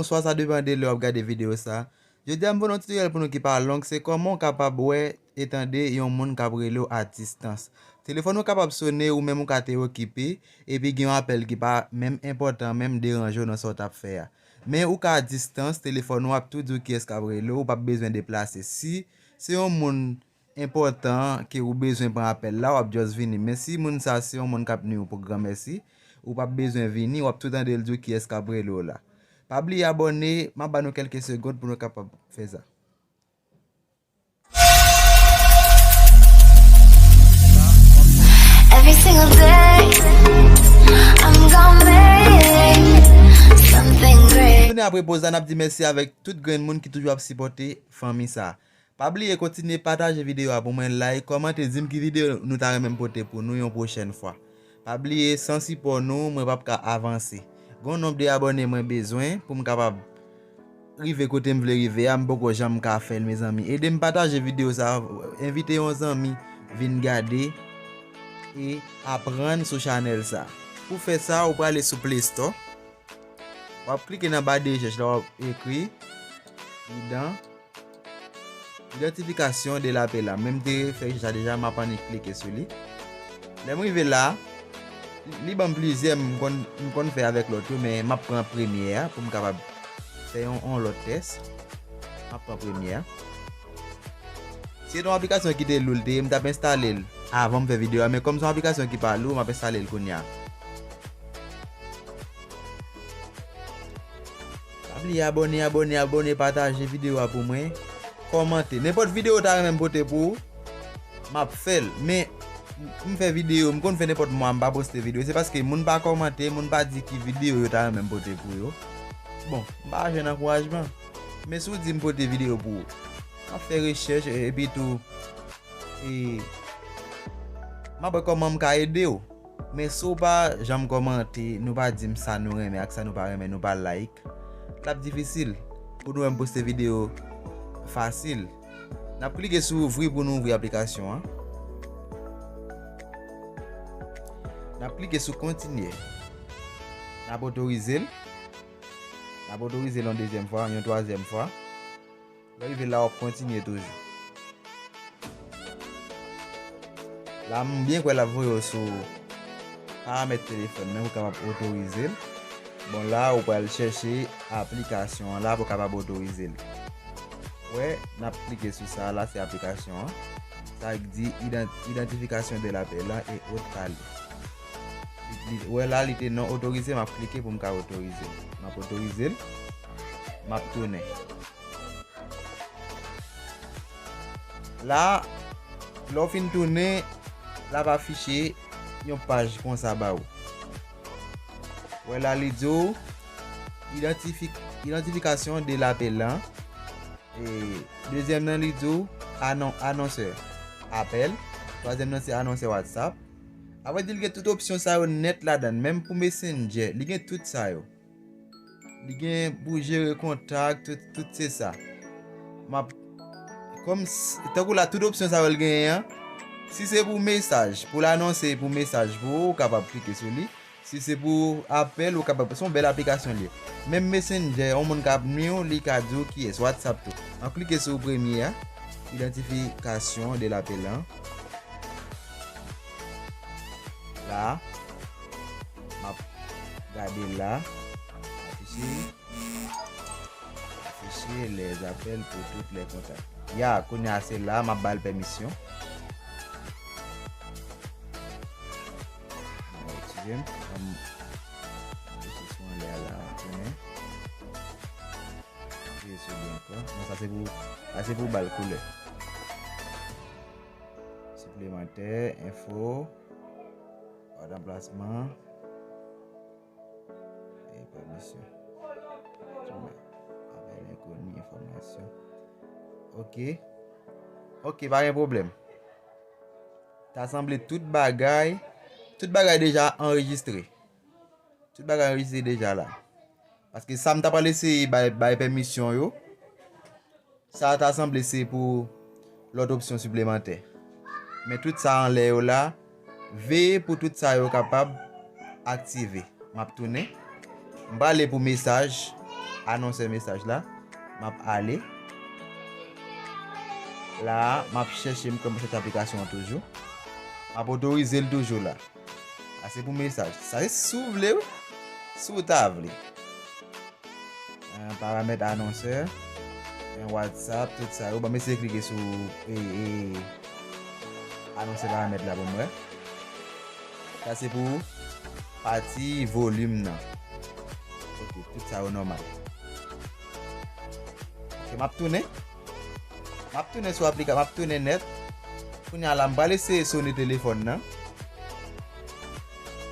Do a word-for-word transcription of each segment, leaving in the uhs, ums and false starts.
Swa sa depann de lè w ap gade videyo sa. Jodi a m voye yon tutorial pou nou ki pa long, se kòman w kapab wè e tande yon moun k ap rele w a distans. Telefòn ou kapab sone, ou menm ou ka te okipe, epi gen yon apèl ki pa menm enpòtan, menm deranje w nan sa w t ap fè a. Men ou ka a distans, telefòn ou ap tou di w kiyès k ap rele w, ou p ap bezwen deplase. Si se yon moun enpòtan ke ou bezwen pran apèl la, w ap just vini. Men si moun sa se yon moun k ap nwi w pou granmèsi, ou p ap bezwen vini, w ap tou tande l di w kiyès k ap rele w la. Pa bliye abòne, m ap ba nou kèlke segonn pou nou kapab fè sa. Every single day, I'm gonna make something great. Tounen apre poz la, n ap di mèsi avèk tout grenn moun ki toujou ap sipòte fanmi sa. Pa bliye kontinye pataje videyo a pou mwen, like, kòmante, di m ki videyo nou ta renmen m pote pou nou yon pwochèn fwa. Pa bliye, san sipò nou, mwen p ap ka avanse. Gen yon nonb de abòne mwen bezwen pou m kapab rive kote m vle rive a, m poko janm ka fè l, mezanmi. Ede m pataje videyo sa, envite yon zanmi vin gade e aprann sou chanèl sa. Pou fè sa, ou prale sou Play Store. W ap klike nan ba de rechèch la, w ap ekri idan Identification de l'appel la. Mwen m te fè rechèch la deja, m ap annik klike sou li. Lè m rive la, li ban m plizyè, m konn, m konn fè avèk lòt yo, men m ap pran premye a pou m kapab fè yon, yon lòt tès. M ap pran premye a. Si se te yon aplikasyon ki te lou l te ye, m t ap enstale l avan m fè videyo a, men kòm se yon aplikasyon ki pa lou, m ap enstale l kounye a. Pa bliye abòne, abòne, abòne, pataje videyo a pou mwen. Kòmante. Nenpòt videyo w ta renmen m pote pou ou, m ap fè l. Men, m fè videyo, m konn fè nenpòt mwa m pa poste videyo. Se paske moun pa kòmante, moun pa di ki videyo yo ta renmen m pote pou yo. Bon, m pa jwenn ankourajman. Men si w di m pote videyo pou ou, m ap fè rechèch, e, epi tou, e, m ap wè kòman m ka ede w. Men si w pa janm kòmante, nou pa di m sa nou renmen ak sa nou pa renmen, nou pa like, l ap difisil pou nou wè m poste videyo fasil. N ap klike sou ouvri pou nou ouvri aplikasyon an. N ap klike sou kontinye. N ap otorize l. N ap otorize l yon dezyèm fwa, yon twazyèm fwa. Lè w rive la, w ap kontinye toujou. La, m byen kwè l ap voye w sou paramèt telefòn nan pou w kapab otorize l. Bon, la, ou pral chèche aplikasyon an la pou w kapab otorize l. Wè, n ap klike sou sa la, se aplikasyon an. Sa k di idan-, identification de l'appel lan e autres calls. Li, li, wè la, li te non otorize, m ap klike pou m ka otorize l. M ap otorize l. M ap tounen. La, lè w fin tounen, l ap afiche yon paj konsa ba ou. Wè la, li di w, idantifik-, identification de l'appel lan. E dezyèm nan, li di w, anon-, annonceur appel. Twazyèm nan, se annonceur WhatsApp. Apre di l gen tout opsyon sa yo nèt ladan l, menm pou Messenger, li gen tout sa yo. Li gen pou jere kontak, tout, tout se sa. M ap, kòm s-, tankou la, tout opsyon sa yo l genyen an, si se pou mesaj, pou l anonse pou mesaj pou ou, ou kapab klike sou li. Si se pou apèl, ou kapab, se yon bèl aplikasyon li ye. Menm Messenger, yon moun k ap nwi w, li ka di w kiyès, WhatsApp tou. M ap klike sou premye a, identification de l'appel lan. La, m ap gade la. Afiche. Afficher les appels pour tous les contacts. Ya, kounye a se la, m ap ba l pèmisyon. Bon, eskize m, ban m poze sou anlè a la, tounen. Veye sou li ankò. Non, sa se pou, sa se pou ba l koulè. Siplemantè, enfo, òd anplasman, e pèmisyon. Apèl enkoni, enfòmasyon. Ok. Ok, pa gen pwoblèm. Ta sanble tout bagay, tout bagay deja anrejistre. Tout bagay anrejistre deja la. Paske sa m ta pral eseye bay, bay pèmisyon yo. Sa ta sanble se pou lòt opsyon siplemantè. Men tout sa anlè yo la, veye pou tout sa yo kapab aktive. M ap tounen. M prale pou mesaj. anonsè mesaj la. M ap ale. La a, m ap chèche, m kwè m chèche aplikasyon an toujou. M ap otorize l toujou la. Sa se pou mesaj. Sa se si w vle, wi. Si w ta vle. Eh, paramèt anonsè, eh, WhatsApp, tout sa yo. Bon, m eseye klike sou, eh, eh, anonsè paramèt la pou m wè. Sa se pou pati volim nan. Ok, tout sa yo nòmal. Ok, m ap tounen. M ap tounen sou aplika-, m ap tounen nèt. Kounye a la, m pral eseye sone telefòn nan.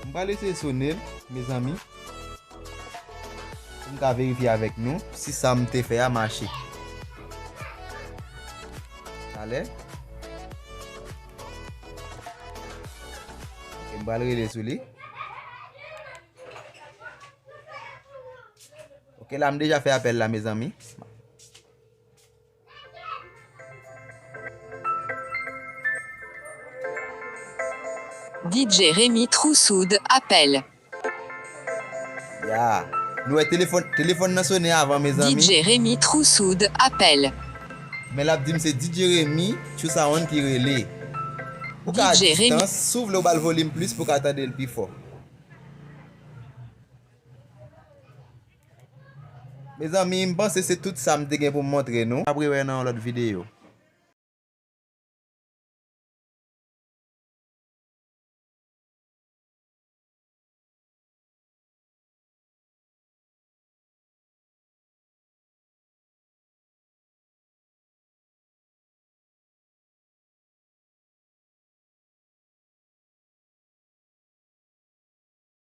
M pral eseye sone l, mezanmi. Pou m ka verifye avèk nou si sa m te fè a mache. Talè. Ok, m pral rele sou li. Ok, la, m deja fè apèl la, mezanmi. D J Rémy Troussoud, apèl. Ya. Nou wè telefòn, telefòn nan sonnen avan, mezanmi. D J Rémy Troussoud, apèl. Men l ap di m se D J Rémy True Sound ki rele. Ou ka a distans, si w vle w ba l volim plis pou w ka tande l pi fò. Mezanmi, m panse se tout sa m te gen pou m montre nou. N ap rewè nan yon lòt videyo.